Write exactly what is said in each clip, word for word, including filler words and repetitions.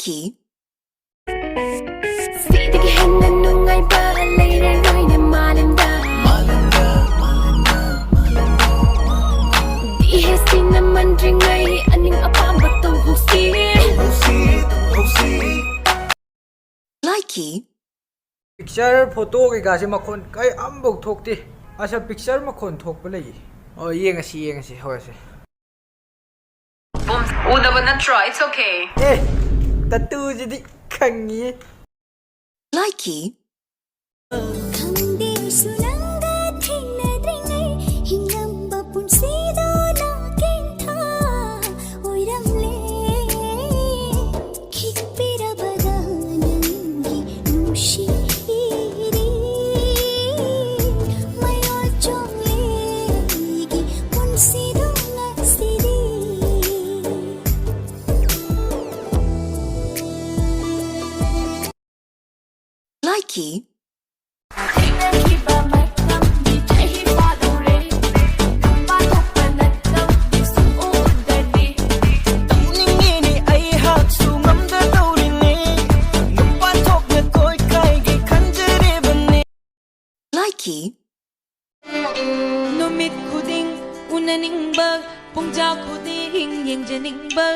ꯂꯥꯏꯀꯤ꯫ ꯁꯤꯗꯒꯤ ꯍꯦꯟꯅ ꯅꯨꯡꯉꯥꯏꯕ ꯂꯩꯔꯔꯣꯏꯅꯦ ꯃꯥꯂꯦꯝꯗ꯫ ꯗꯤ ꯑꯦꯁ ꯁꯤꯅ ꯃꯟꯗ꯭ꯔꯤꯉꯩ ꯑꯅꯤꯡ ꯑꯄꯥꯝꯕ ꯇꯧꯍꯧꯁꯤ꯫ ꯂꯥꯏꯀꯤ꯫ ꯄꯤꯛꯆꯔ ꯐꯣꯇꯣ ꯀꯩꯀꯥꯁꯦ ꯃꯈꯣꯟ ꯀꯩ ꯑꯝꯐꯥꯎ ꯊꯣꯛꯇꯦ꯫ ꯑꯁ, ꯄꯤꯛꯆꯔ ꯃꯈꯣꯟ ꯊꯣꯛꯄ ꯂꯩꯌꯦ꯫ ꯑꯣ, ꯌꯦꯡꯉꯁꯤ, ꯌꯦꯡꯉꯁꯤ, ꯍꯣꯏꯁꯦ꯫ ꯎꯗꯕ ꯅꯠꯇ꯭ꯔꯣ? It's okay. ꯑꯦ, ꯇꯠꯇꯨꯁꯤꯗꯤ ꯈꯪꯉꯤ꯫ ꯂꯥꯏꯀꯤ꯫ ꯈꯪꯗꯦꯁꯨ ꯅꯪꯒ ꯊꯦꯡꯅꯗ꯭ꯔꯤꯉꯩ ꯍꯤꯡꯂꯝꯕ ꯄꯨꯟꯁꯤꯗꯣ ꯅꯥꯀꯦꯟꯊꯥ ꯑꯣꯏꯔꯝꯂꯦ꯫ ꯈꯤꯛꯄꯤꯔꯕꯗ ꯅꯪꯒꯤ ꯅꯨꯡꯁꯤꯔꯤ ꯃꯌꯣꯜ ꯆꯣꯡꯂꯦ ꯑꯩꯒꯤ ꯄꯨꯟꯁꯤꯗꯣ ꯉꯁꯤꯗꯤ꯫ ꯂꯥꯏꯀꯤ꯫ ꯇꯧꯅꯤꯡꯉꯤꯅꯤ ꯑꯩꯍꯥꯛꯁꯨ ꯉꯝꯗꯗꯧꯔꯤꯅꯤ꯫ ꯅꯨꯄꯥ ꯊꯣꯛꯅ ꯀꯣꯏ ꯀꯥꯏꯒꯦ ꯈꯟꯖꯔꯤꯕꯅꯤ꯫ ꯂꯥꯏꯀꯤ꯫ ꯅꯨꯃꯤꯠ ꯈꯨꯗꯤꯡ ꯎꯅꯅꯤꯡꯕ, ꯄꯨꯡꯖꯥ ꯈꯨꯗꯤꯡ ꯌꯦꯡꯖꯅꯤꯡꯕ,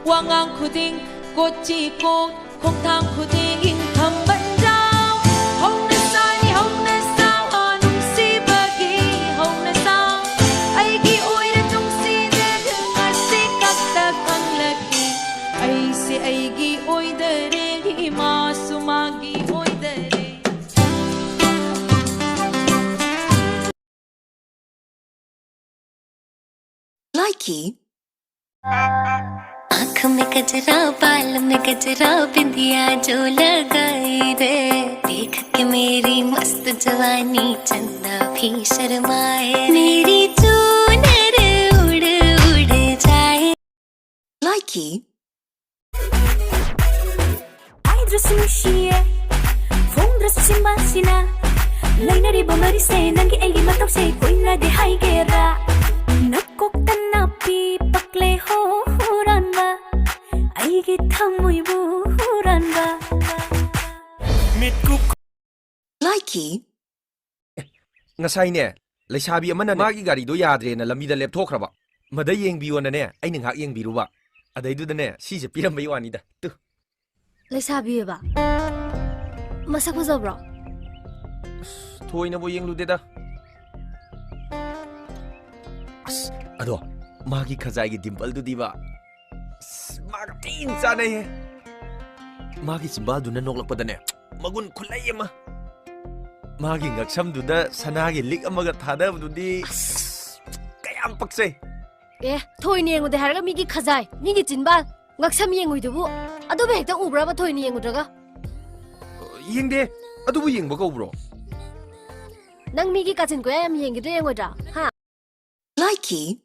ꯋꯥꯉꯥꯡ ꯈꯨꯗꯤꯡ ꯀꯣꯆꯤ ꯀꯣꯛ, ꯈꯣꯡꯊꯥꯡ ꯈꯨꯗꯤꯡ ꯊꯝꯕꯟꯖꯥꯎ꯫ ꯍꯧꯅ ꯁꯥꯅꯤ ꯍꯧꯅ ꯁꯥꯎ, ꯑꯥ ꯅꯨꯡꯁꯤꯕꯒꯤ ꯍꯧꯅ ꯁꯥꯎ꯫ ꯑꯩꯒꯤ ꯑꯣꯏꯔ ꯅꯨꯡꯁꯤꯗꯦ ꯉꯁꯤ ꯈꯛꯇ ꯈꯪꯂꯛꯏ꯫ ꯑꯩꯁꯦ ꯑꯩꯒꯤ ꯑꯣꯏꯗꯔꯦ, ꯏꯃꯥꯁꯨ ꯃꯥꯒꯤ ꯑꯣꯏꯗꯔꯦ꯫ ꯂꯥꯏꯀꯤ꯫ आँख में गजरा, बाल में गजरा, बिंदिया जो लगाई रे, देख के मेरी मस्त जवानी चंदा भी शर्माए। मेरी चूनर उड़ उड़ जाए। ꯂꯥꯏꯀꯤ꯫ ꯍꯥꯏꯗ꯭ꯔꯁꯨ ꯅꯨꯡꯁꯤꯌꯦ, ꯐꯣꯡꯗ꯭ꯔꯁꯨ ꯆꯤꯟꯕꯥꯜꯁꯤꯅ꯫ ꯂꯩꯅꯔꯤꯕ ꯃꯔꯤꯁꯦ ꯅꯪꯒꯤ ꯑꯩꯒꯤ ꯃꯇꯧꯁꯦ ꯀꯨꯏꯅꯗꯤ ꯍꯥꯏꯒꯦꯔꯥ? ꯅꯀꯣꯛꯇ ꯅꯥꯄꯤ ꯄꯛꯂꯦ ꯍꯣ ꯍꯨꯔꯥꯟꯕ, ꯑꯩꯒꯤ ꯊꯃꯣꯏꯕꯨ ꯉꯁꯥꯏꯅꯦ, ꯂꯩꯁꯥꯕꯤ ꯑꯃꯅꯅꯦ, ꯃꯥꯒꯤ ꯒꯥꯔꯤꯗꯣ ꯌꯥꯗ꯭ꯔꯦꯅ ꯂꯝꯕꯤꯗ ꯂꯦꯞꯊꯣꯛꯈ꯭ꯔꯕ꯫ ꯃꯗ ꯌꯦꯡꯕꯤꯌꯣꯅꯅꯦ, ꯑꯩꯅ ꯉꯥꯏꯍꯥꯛ ꯌꯦꯡꯕꯤꯔꯨꯕ꯫ ꯑꯗꯩꯗꯨꯗꯅꯦ, ꯁꯤꯁꯦ ꯄꯤꯔꯝꯕꯩ ꯋꯥꯅꯤꯗ꯫ ꯇꯨ꯫ ꯂꯩꯁꯥꯕꯤꯑꯕ? ꯃꯁꯛ ꯐꯖꯕ꯭ꯔꯣ? ꯑꯁ, ꯊꯣꯏꯅꯕꯨ ꯌꯦꯡꯂꯨꯗꯦꯗ꯫ ꯑꯁ, ꯑꯗꯣ ꯃꯥꯒꯤ ꯈꯖꯥꯏꯒꯤ ꯗꯤꯝꯄꯜꯗꯨꯗꯤꯕ, ꯑꯁ, ꯃꯥꯒ ꯊꯤꯅ ꯆꯥꯟꯅꯩꯍꯦ꯫ ꯃꯥꯒꯤ ꯆꯤꯝꯕꯥꯜꯗꯨꯅ ꯅꯣꯛꯂꯛꯄꯗꯅꯦ, ꯃꯒꯨꯟ ꯈꯨꯂꯩ ꯑꯃ꯫ ꯃꯥꯒꯤ ꯉꯛꯁꯝꯗꯨꯗ ꯁꯅꯥꯒꯤ ꯂꯤꯛ ꯑꯃꯒ ꯊꯥꯗꯕꯗꯨꯗꯤ, ꯑꯁ, ꯀꯌꯥꯝ ꯄꯛꯆꯩ꯫ ꯑꯦ, ꯊꯣꯏꯅ ꯌꯦꯡꯉꯨꯗꯦ ꯍꯥꯏꯔꯒ ꯃꯤꯒꯤ ꯈꯖꯥꯏ, ꯃꯤꯒꯤ ꯆꯤꯟꯕꯥꯜ, ꯉꯛꯁꯝ ꯌꯦꯡꯉꯨꯏꯗꯨꯕꯨ? ꯑꯗꯨꯕꯨ ꯍꯦꯛꯇ ꯎꯕ꯭ꯔꯕ ꯊꯣꯏꯅ ꯌꯦꯡꯉꯨꯗ꯭ꯔꯒ? ꯌꯦꯡꯗꯦ꯫ ꯑꯗꯨꯕꯨ ꯌꯦꯡꯕ ꯀꯧꯕ꯭ꯔꯣ? ꯅꯪ ꯃꯤꯒꯤ ꯀꯥꯆꯤꯟ ꯀꯣꯌꯥ ꯌꯥꯝ ꯌꯦꯡꯒꯗ꯭ꯔꯥ ꯌꯦꯡꯉꯣꯏꯗ꯭ꯔꯥ? ꯍꯥ? ꯂꯥꯏꯀꯤ꯫